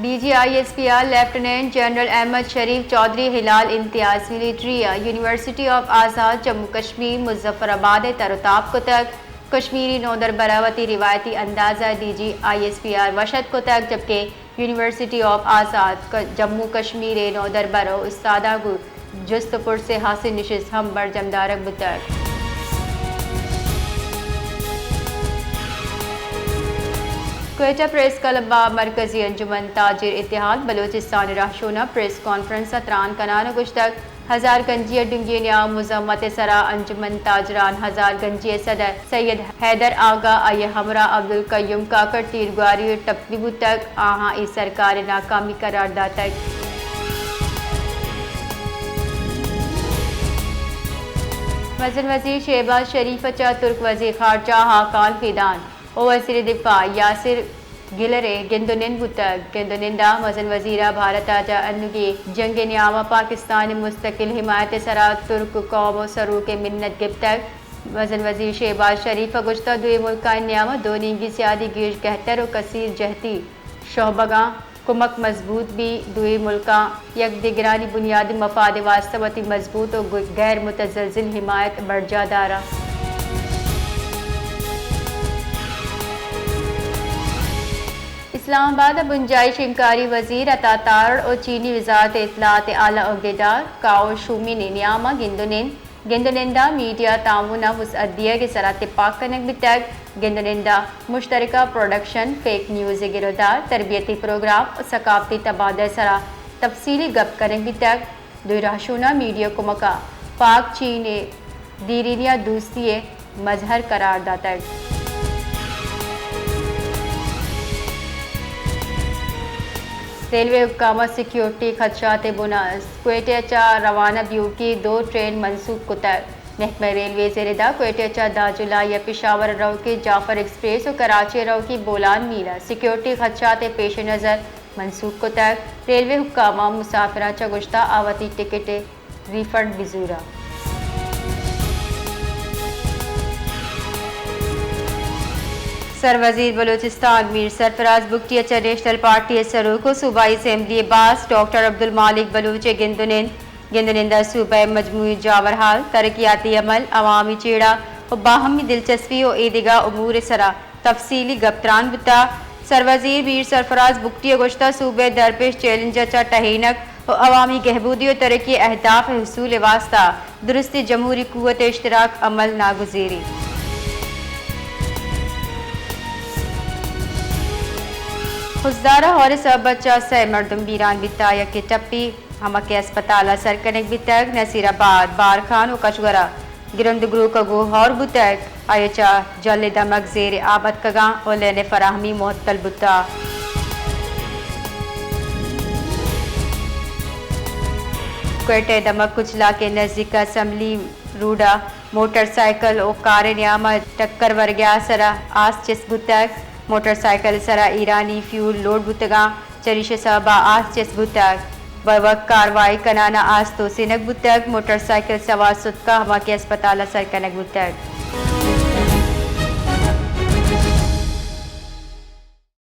D G I S P R lieutenant general Ahmed Sharif Chaudhry ہلال امتیاز military ءَ university of Azad Jammu Kashmir Muzaffarabad ءَ تر ءُ تاب کتگ۔ کشمیری نودربر ءَ وتی روایتی انداز ءَ D G I S P R وش اتک کتگ، جبکہ یونیورسٹی آف آزاد ک-، جموں کشمیر ءِ نودربر ءُ استاداں گوں جست ءُ پرس ءِ ہاسیں نشست ہم برجم دارگ بوتگ۔ کوئٹہ پریس کلب ءَ مرکزی انجمن تاجر اتحاد بلوچستان ءِ رہشون ءَ پریس کانفرنس ءَ تران کنان ءَ گوشتگ، ہزار گنجی ءِ ڈنگی نیام مذمت ءِ سرا انجمن تاجران ہزار گنجی ءِ صدر سید حیدر آغا، آئی ءِ ہمراہ عبدالقیوم کاکڑ تیرگواری ءُ ٹپی بوتگ، آہاں اے سرکار ءِ ناکامی قرار داتگ۔ مزن وزیر شہباز شریف ءَ چہ ترک وزیر خارجہ ہاکان فیدان ءُ وزیر دفاع یاسر گلر ءِ گند ءُ نند بوتگ۔ گند ءُ نند ءَ مزن وزیر ءَ بھارت ءَ چہ انوگیں جنگ ءِ نیام ءَ پاکستان ءِ مستقل حمایت ءِ سرا ترک قوم ءُ سروک ءِ منت گپتگ۔ مزن وزیر شہباز شریف ءَ گوشتگ، دوئیں ملکانی نیام ءَ دو نیمگی سیادی گیش گہتر ءُ کثیر جہتی شعبگاں کمک مضبوط بیت، دوئیں ملکاں یک دگرانی بنیادی مفاد ءِ واستہ وتی مضبوط ءُ غیر متزلزل حمایت برجاہ دارنت۔ اسلام آباد ءَ بنجاہی شنگکاری وزیر عطا تارڑ ءُ چینی وزارت اطلاعات ءِ اعلی عہدیدار کاؤ شومین ءِ نیام ءَ گند ءُ نند۔ گند ءُ نند ءَ میڈیا تعاون ءِ وسعت دیگ ءِ سرا تپاک کنگ بیتگ۔ گند ءُ نند ءَ مشترکہ پروڈکشن، فیک نیوز ءِ گرودار، تربیتی پروگرام ءُ ثقافتی تبادلہ ءِ سرا تفصیلی گپ کنگ بیتگ۔ دوئیں رہشوناں میڈیا کمک ءَ پاک چین ءِ دیرینی ءَ دوستی ءِ مظہر قرار داتگ۔ ریلوے حکام ءَ سیکیورٹی خدشات ءِ بناس، کوئٹہ ءَ چہ روانہ بیوکی دو ٹرین منسوخ کتگ۔ محکمہ ریلویز ءِ ردا کوئٹہ ءَ چہ دہ جولائی ءَ پشاور ءَ روکی جعفر ایکسپریس ءُ کراچی ءَ روکی بولان میل ءَ سیکیورٹی خدشات ءِ پیش نظر منسوخ کتگ۔ ریلوے حکام ءَ مسافراں چہ گوشتگ آ وتی ٹکٹ ءِ ری فنڈ بزوراں۔ سروزیر بلوچستان میر سرفراز بگٹی ءَ چہ نیشنل پارٹی ءِ سروک ءُ صوبائی اسمبلی ءِ باسک ڈاکٹر عبدالمالک بلوچ ءِ گند ءُ نند۔ گند ءُ نند ءَ صوبہ ءِ مجموعی جاورحال، ترقیاتی عمل، عوامی جیڑہ ءُ باہمی دلچسپی ءُ اے دگہ امور ءِ سرا تفصیلی گپ تران بوتگ۔ سروزیر میر سرفراز بگٹی ءَ گوشتگ، صوبہ ءِ درپیش چیلنج ءَ چہ ٹہینگ ءُ عوامی گہبودی ءُ ترقی ءِ اہداف ءِ حصول ءِ واستہ درستیں جمہوری قوت ءِ اشتراک عمل ناگزیر انت۔ خضدار ءَ ہور ءِ سبب ءَ چہ سئے مردم بیران بیتگ، یکے ٹپی ہمک ءِ ہسپتال ءَ سر کنگ بیتگ۔ نصیر آباد، بارکھان ءُ کشور ءَ گرند گروک ءَ گوں ہور بوتگ۔ آئی ءَ چہ جل ءِ دمگ زیر آب اتکگاں ءُ لین ءِ فراہمی معطل بوتگ۔ کوئٹہ ءِ دمگ کچلاک ءِ نزیک اسمبلی روڈ ءَ موٹر سائیکل ءُ کار ءِ نیام ءَ ٹکر ورگ ءِ آسر ءَ آس چست بوتگ۔ موٹر سائیکل ءِ سرا ایرانی فیول لوڈ بوتگاں۔ چریشی ءِ سبب ءَ آس چست بوتگ۔ بروک کاروائی کنان ءَ آس توسینگ بوتگ۔ موٹر سائیکل سوار ستک ءَ ہمک ءِ ہسپتال ءَ سر کنگ بوتگ۔